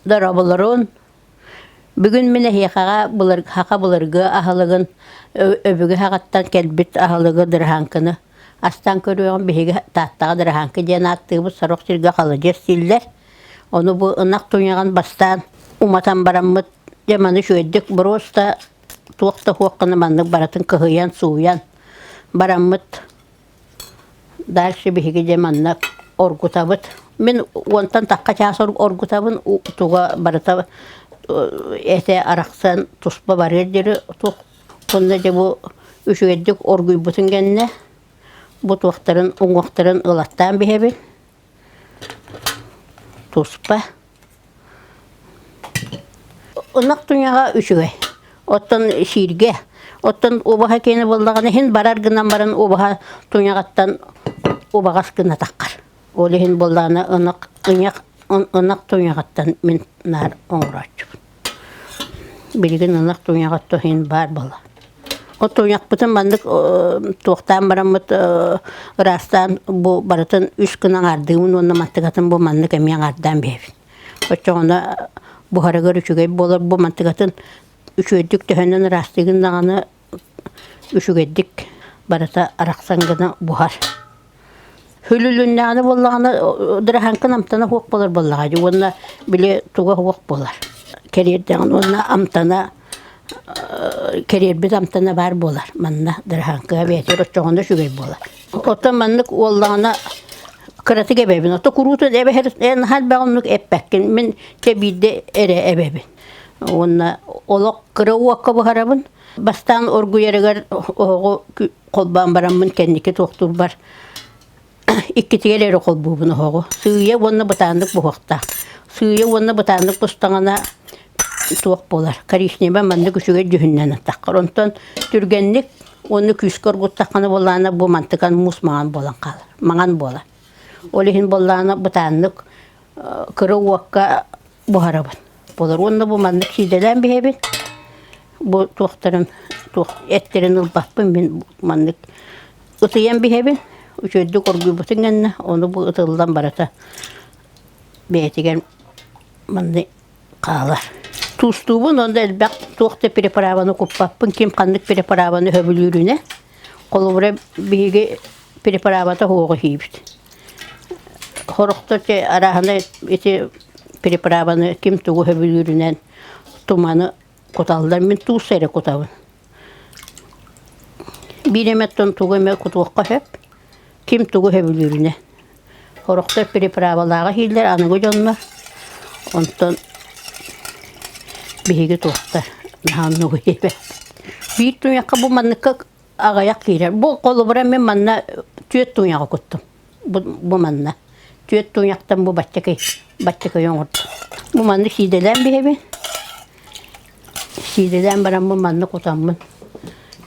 Дорооболорун! Бүгүн мин эһиэхэҕэ былыр саха былыргы аһылыгын өбүгэ саҕаттан кэлбит аһылыгы дыраһааҥкыны астаан көрүөҕүм. Биһиги Тааттаҕа дыраһааҥкы диэн ааттыыбыт, сорох сиргэ халадьыас дииллэр. Ону бу ынах туйаҕын бастаан уматан бараммыт, дьэ маны үчүгэйдик боруоста туох да суох гына маннык барытын кыһыйан, сууйан бараммыт Дальше биһиги дьэ манна оргутабыт. Мин уонтан тахха чаас оргутабын, туга барыта этэ арахсан туспа барыар диэри туох уонна дьэ бу үчүгэйдик оргуйбутун кэннэ бу туохтарын уҥуохтарын ылаттаан биһэбин туспа. Ынах туйаҕа үчүгэй. Оттон сииргэ, оттон убаһа киэнэ буоллаҕына иһин барар гынан баран убаһа туйаҕыттан убаҕас гына таххар. Ол иһин буоллаҕына ынах ынах ынах туйаҕыттан мин наар оҥорооччубун. Билигин ынах туйаҕыттан иһин баар буолла. От туйахпытын маннык туохтаан бараммыт ыраастаан бу барытын үс гына аҥаардыыбын уонна мантыкатын бу маннык эмиэ аҥаардаан биэрэбин. Оччоҕуна буһарыгар үчүгэй буолар бу мантыкатын үчүгэйдик төһөнөн ыраастыыгын даҕаны үчүгэйдик барыта арахсан гына буһар. Хүлүлүннэҕинэ буоллаҕына дыраһаҥкын амтана суох буолар буоллаҕа дии уонна били туга суох буолар. Кэриэрдэҕин уонна амтана кэриэрбит амтана баар буолар манна дыраһаҥкыга бэйэтигэр оччоҕуна үчүгэй буолар. Оттон маннык уоллаҕына кыратык эбэбин. Ото куруутун эбэһэр наһаа элбэх оннук эппэккин. Мин чэ биирдэ эрэ эбэбин. Уонна олох кыра уокка буһарабын. Бастаан оргуйарыгар оһоҕу холбоон бараммын кэнники туохтуурбар иккитигэр эрэ холбуубун оһоҕу. Сыыйа уонна бытааннык буһуохтаах. Сыыйа уонна бытааннык бустаҕына туох буолар, коричневай маннык үчүгэй дьүһүннэн аттаххар. Онтон түргэнник уонна күүскэ оргуттаххына буоллаҕына бу мантыкан муус маҥан буолан хаалар, маҥан буолар. Ол иһин буоллаҕына бытааннык кыра уокка буһарабын. Буолар уонна бу маннык сиидэлээн биһэбин. Бу туохтарын туох эттэрин ылбаппын мин маннык ытыйан биһэбин. Үчүгэйдик оргуйбутун кэннэ ону бу ытыллан барыта бэйэтигэр маннык хаалар. Туустуубун уонна элбэх туох да приправаны куппаппын, ким ханнык приправаны сөбүлүүрүнэ. Холобура, биһиги приправата суоҕу иһиибит. Сорохтор чэ арааһынай ити приправаны ким тугу сөбүлүүрүнэн туманы куталлар. Мин туус эрэ кутабын. Биир эмэттэн тугу эмэ кутуохха сөп. Ким тугу сөбүлүүрүнэн. Сорохтор приправалааҕы иһииллэр аныгы дьоннор. Онтон биһиги туохтар наһаа оннугу иһэбэт. Биир туйахха бу манныкка аҕыйах киирэр. Бу холобура мин манна түөрт туйаҕы куттум. Бу, бу манна. Түөрт туйахтан бу баччакый, баччакый оҥордум. Бу маннык сиидэлээн биһэбин. Сиидэлээн бараммын манна кутаммын,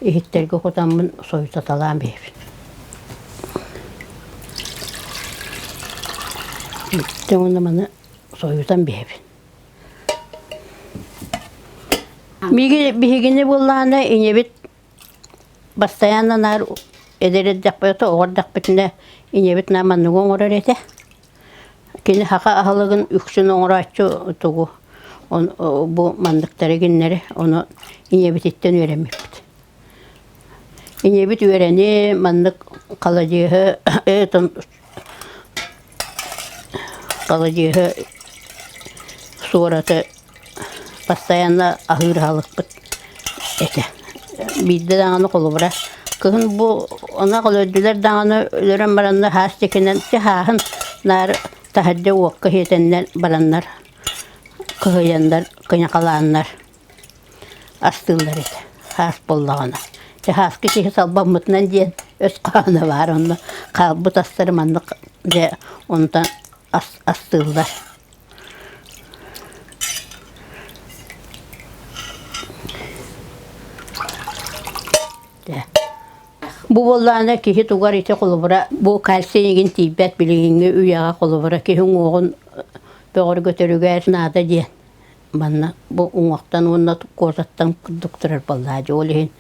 иһиттэргэ кутаммын сойутаталаан биһэбин. Дьэ уонна маны сойутан биһэбин. Биһиги биһигини буоллаҕына ийэбит бастайаанна наар эдэр эрдэхпитинэ, оҕо эрдэхпитинэ ийэбит наар манныгы оҥорор этэ. Кини саха аһылыгын үксүн оҥорооччу тугу бу манныктары гиннэри ону ийэбититтэн үөрэммиппит. Ийэбит үөрэни маннык халадьыаһы халадьыаһы суораты постоянно аһыыр аһылыкпыт этэ. Биирдэ даҕаны холобура кыһын бу ынах өлөрдүлэр даҕаны өлөрөн бараннар хаас диэкинэн чаһааһын наар таһырдьа уокка сиэтэннэр бараннар кыһыйаннар кыньакалааннар астыыллар этэ хаас буоллаҕына. Чаһааскы киһи салбаммытынан диэн өс хоһооно баар онно хаалбыт астары маннык дьэ онтон астыыллар. Бу буоллаҕына киһи тугар ити холобура бу кальций игин тиийбэт билигиҥҥи үйэҕэ холобура киһи уҥуоҕун бөҕөргөтөрүгэр наада диэн манна бу уҥуохтан уонна кожаттан курдук турар буоллаҕа дии ол иһин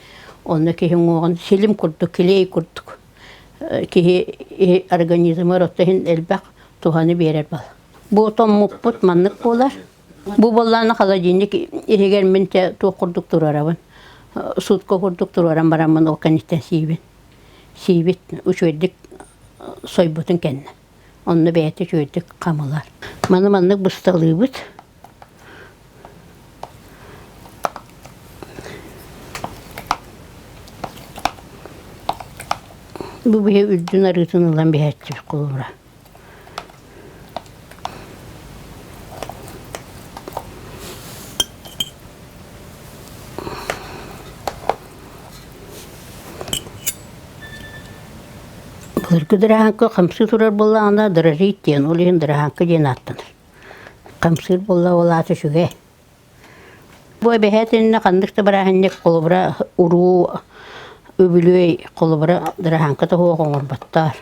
онно киһи уҥуоҕун силим курдук килиэй курдук киһи организмыгар оттон иһин элбэх туһаны биэрэр буолла. Бу томмуппут маннык буолар. Бу буоллаҕына холодильник иһигэр мин те туох курдук туруорабын. Сутка курдук туруоран бараммын ол кэнниттэн сиибин. Сиибит үчүгэйдик сойбутун кэннэ. Онно бэйэтэ үчүгэйдик хамылар. Маны маннык бысталыыбыт. Бу биһи үрдүн арыытын ылан биһээччибит холобура. Былыргы дыраһааҥка хамсыы турар буоллаҕына дрожит диэн, ол иһин дыраһааҥка диэн ааттанар. Хамсыыр буолла ол аата үчүгэй. Бу эбэһээт иннинэ ханнык да бырааһынньык холобура уруу, үбүлүөй холобура дыраһааҥка тоһуох оҥорботтор.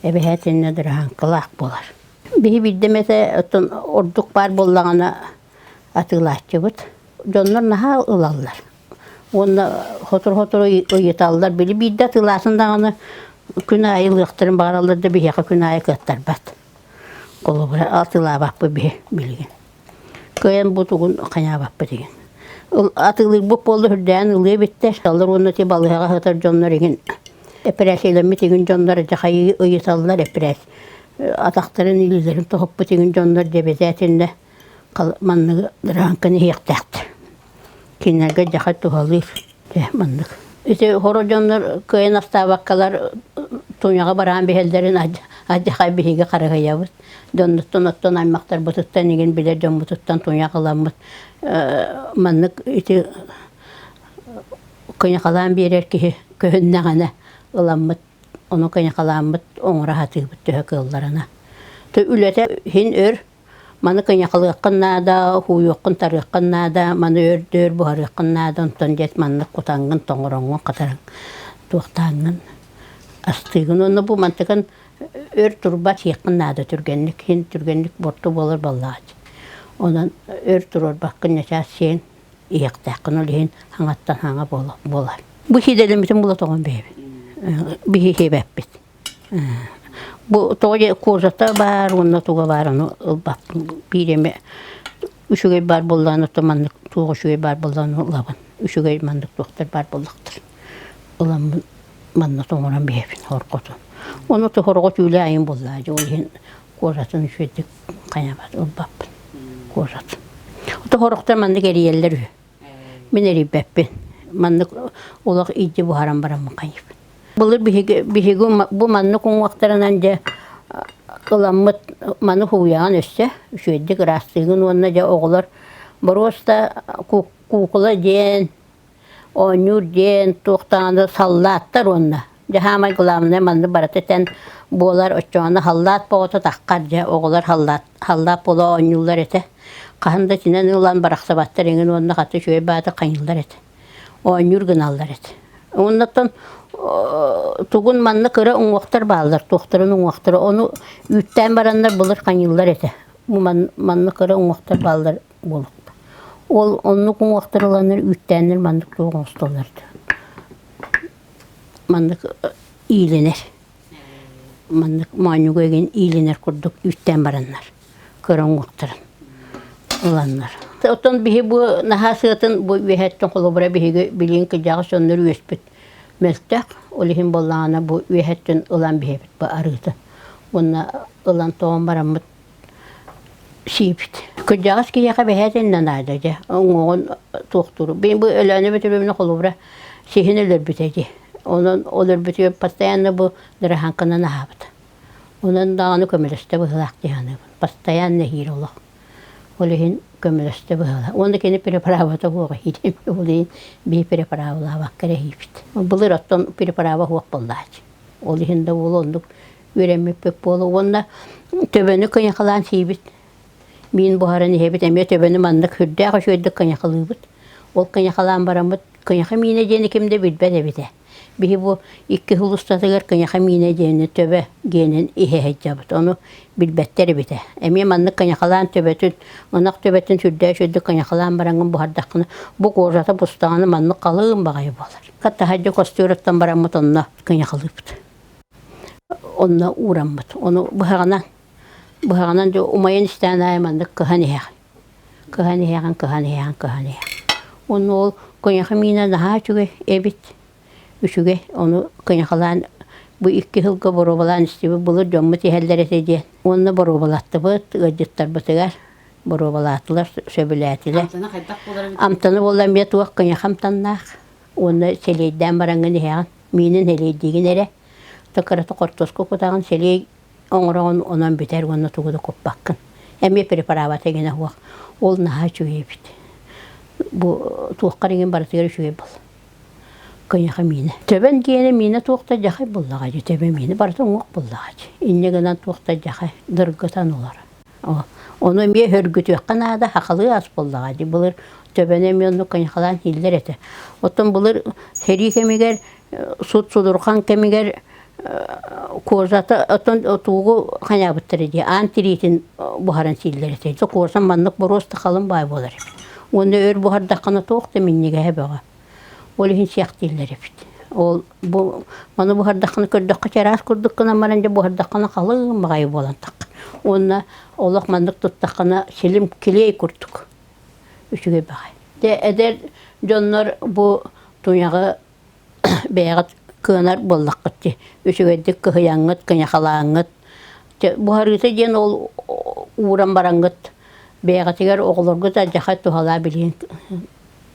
Эбэһээт иннинэ дыраһааҥкалаах буолар. Биһи биирдэ эмэтэ оттон ордук баар буоллаҕына атыылааччыбыт. Дьоннор наһаа ылаллар. Уонна сотору-сотору ыйыталлар. Били биирдэ атыылаатын даҕаны күн аайы ылыахтарын баҕараллар да биһиэхэ күн аайы кыаттарбат. Холобура атыылаабаппыт биһи билигин. Кыайан бу тугун хайаабаппыт игин. Атыылыырбыт буолла үрдээн ылыа эбиттэр. Аллар уонна ити балыыһаҕа сытар дьоннор игин эпэрээссийэлэммит игин дьоннор дьэ хайыы ыйыталлар эпэрээс атахтарын илиилэрин тоһуппут игин дьоннор дьэбэзээтиннэ манныгы дыраанканы иһиэхтээхтэр. Кинилэргэ дьахай туһалыыр. Дьэ, маннык. Ити хоро дьоннор кыайан астаабаккалар туйаҕа бараан биһэллэрин алдьархай биһиги харыһыйабыт. Дьоннуттан оттон аймахтарбытыттан игин билэр дьоммутуттан туйах ыламмыт маннык ити кыйахалаан биэрэр киһи көһүннэҕинэ ыламмыт ону кыйахалааммыт оҥоро сатыыбыт төһө кыалларына. Үлэтэ иһин өр Маны кыйахалыаххын наада, хууйуоххун, тарыаххын наада, маны өр-дөр буһарыаххын наада, онтон дьэ маннык кутаҥҥын, тоҥороҥҥун, хатаран туохтааҥҥын астыыгын. Уонна бу мантыкын өр турбат сиэххин наада түргэнник, иһин түргэнник буорту буолар буоллаҕа. Онон өр туруорбаккын ньачаас сиэн иһиэхтээххин, ол иһин хаҥаттан хаҥа буолар. Бу сиидэлэммитин була тоҕон бэйэбит. Биһи сиэбэппит. Бу тоҕо диэ кожата баар уонна туга баар ону ылбаппын. Биир эмэ үчүгэй баар буоллаҕына то маннык туох үчүгэй баар буоллаҕына ылабын. Үчүгэй маннык туохтар баар буоллахтар. Ыламмын манна тоҥорон биһэбин хорҕотун. Ону то хорҕо түүлэ айын буоллаа дьэ ол иһин кожатын үчүгэйдик хайаабат ылбаппын кожатын. Ото хорохтор маннык эрийэллэр үһү. Мин эрийбэппин. Маннык олох илдьи буһаран бараммын хайыыбын. Былыр биһиги, биһиги бу маннык уҥуохтарынан дьэ ыламмыт маны хууйаҕын өссө үчүгэйдик ыраастыыгын уонна дьэ оҕолор боруоста куукула диэн, оонньуур диэн туох даҕаны саллааттар уонна дьэ саамай главное маннык барыта тэн буолар оччоҕуна халлаат боҕото таххар дьэ оҕолор халлаат халлаат буола оонньууллар этэ хаһан да итинэн ылан барахсыбаттар эҥин уонна хата үчүгэй бааты хайыыллар этэ оонньуур гыналлар этэ. Уоннаттан тугун манна кыра уҥуохтар бааллар, туохтарын уҥуохтара. Ону үүттээн бараннар былыр хайыыллар этэ. Бу манна кыра уҥуохтар бааллар буолуохта. Ол оннук уҥуохтар ыланнар үүттээннэр маннык туох оҥостоллор Маннык иилинэр. Маннык моонньуга игин иилинэр курдук үүттээн бараннар. Кыра уҥуохтарын ыланнар. Оттон биһи бу наһаа сыатын бу үөһэттэн холобура биһиги билигин кырдьаҕас дьоннор үөспүт мөлтөх. Ол иһин буоллаҕына бу үөһэттэн ылан биһэбит бу арыыты. Уонна ылан тоҕон бараммыт сиибит. Кырдьаҕас киһиэхэ бэһээтиннэ наада дьэ уҥуоҕун туохтууру. Бу Өлөөнө Бөтүрүөбүнэ холобура сиһин өлөрбүтэ дии. Онон өлөрбүтүгэр постоянно бу дыраһааҥканан аһаабыта. Онон даҕаны көмөлөстө быһыылаах дии саныыбын. Постоянно иһиир олох. Ол иһин көмөлөстө быһыылаах. Уонна кини переправата суох иһиир. Ол иһин биһи переправалаабакка эрэ иһиибит. Былыр оттон переправа суох буоллааччы. Ол иһин да уол оннук үөрэммиппит буолуо. Уонна төбөнү кыйахалаан сиибит. Миин буһаран иһэбит, эмиэ төбөнү маннык сүрдээх үчүгэйдик кыйахалыыбыт. Ол кыйахалаан бараммыт, кыйаха миинэ диэни ким да билбэт эбит ээ. Биһи бу икки сыл устатыгар кыйаха миинэ диэни төбө диэнин иһэ сылдьабыт. Ону билбэттэр эбит ээ. Эмиэ маннык кыйахалаан төбөтүн, ынах төбөтүн сүрдээх үчүгэйдик кыйахалаан бараҥҥын буһардаххына, бу кожата бустаҕына маннык халыҥ баҕайы буолар. Таһырдьа костюраттан бараммыт онно кыйахалыыбыт. Онно уураммыт. Ону быһаҕынан, быһаҕынан дьэ умайан истээн аайы маннык кыһан иһэҕин. Кыһан иһэҕин, кыһан иһэҕин, кыһан иһэҕин. Уонна ол кыйаха миинэ наһаа үчүгэй эбит. Үчүгэй. Ону кыйахалаан бу икки сылга боруобалаан истибит былыр дьоммут иһэллэр этэ диэн. Уонна боруобалаттыбыт ыалдьыттарбытыгар боруобалаатылар, сөбүлээтилэр. Амтана хайдах буолар эбит? Амтана буолла эмиэ туох кыйаха амтаннаах. Уонна сэлиэйдээн бараҥҥын иһэҕин. Миинин сэлиэйдиигин эрэ. Кырата хортуоска кутаҕын, сэлиэй оҥороҕун онон бүтэр уонна тугу да куппаккын. Эмиэ приправата эҥинэ суох. Ол наһаа үчүгэй эбит. Бу туоххар эҥин барытыгар үчүгэй буол. Кыйаха миинэ. Төбөн диэни миинэ туох да дьахай буллаҕа дии. Төбө миинэ барыта уҥуох буллаҕа дии. Инньэ гынан туох да дьахай дыргытан олор. Ону эмиэ хөргүтүөххэ наада, хахалыы ас буоллаҕа дии. Былыр төбөнү эмиэ оннук кыйахалаан ииллэр этэ. Оттон былыр сэрии кэмигэр сут судурхан кэмигэр кожата оттон туугу хайаабыттар дии аан тириитин буһаран сииллэр этэ. Кожа маннык боруоста халын баай буолар эбит. Уонна өр буһардаххына туох да минньигэһэ бөҕө. Ол иһин сиэхтииллэр эбит. Ол бу маны буһардаххына көрдөххө чараас курдук гынан баран дьэ буһардаххына халыҥ баҕайы буолан таххар. Уонна олох маннык туттаххына силим килиэй курдук үчүгэй баҕайы. Дьэ эдэр дьоннор бу туйаҕы бэйэҕит кыанар буоллаххыт дии. Үчүгэйдик кыһыйаҥҥыт, кыйахалааҥҥыт. Буһарыыта диэн ол ууран бараҥҥыт бэйэҕитигэр оҕолоргут алдьархай туһалаа билигин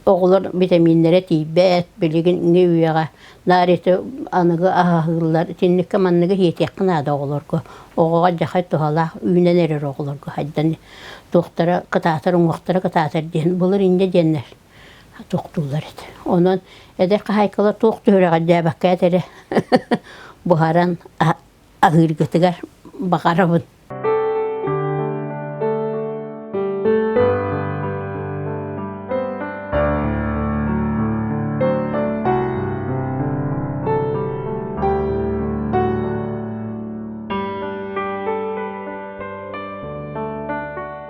оҕолор битэмииннэрэ тиийбэт, билигин үйэҕэ наар ити аныгы аһаһыыллар итинниккэ манныгы иһиэтиэххэ наада оҕолорго. Оҕоҕо алдьархай туһалаах үүнэн эрэр оҕолорго хайдан туохтара кытаатар уҥуохтара кытаатар диэн былыр инньэ диэннэр тохтууллар этэ. Онон эдэр хаһаайкалар туох түһүрэҕэрдээбэккэ этэрэ буһаран аһыыргытыгар баҕарабын.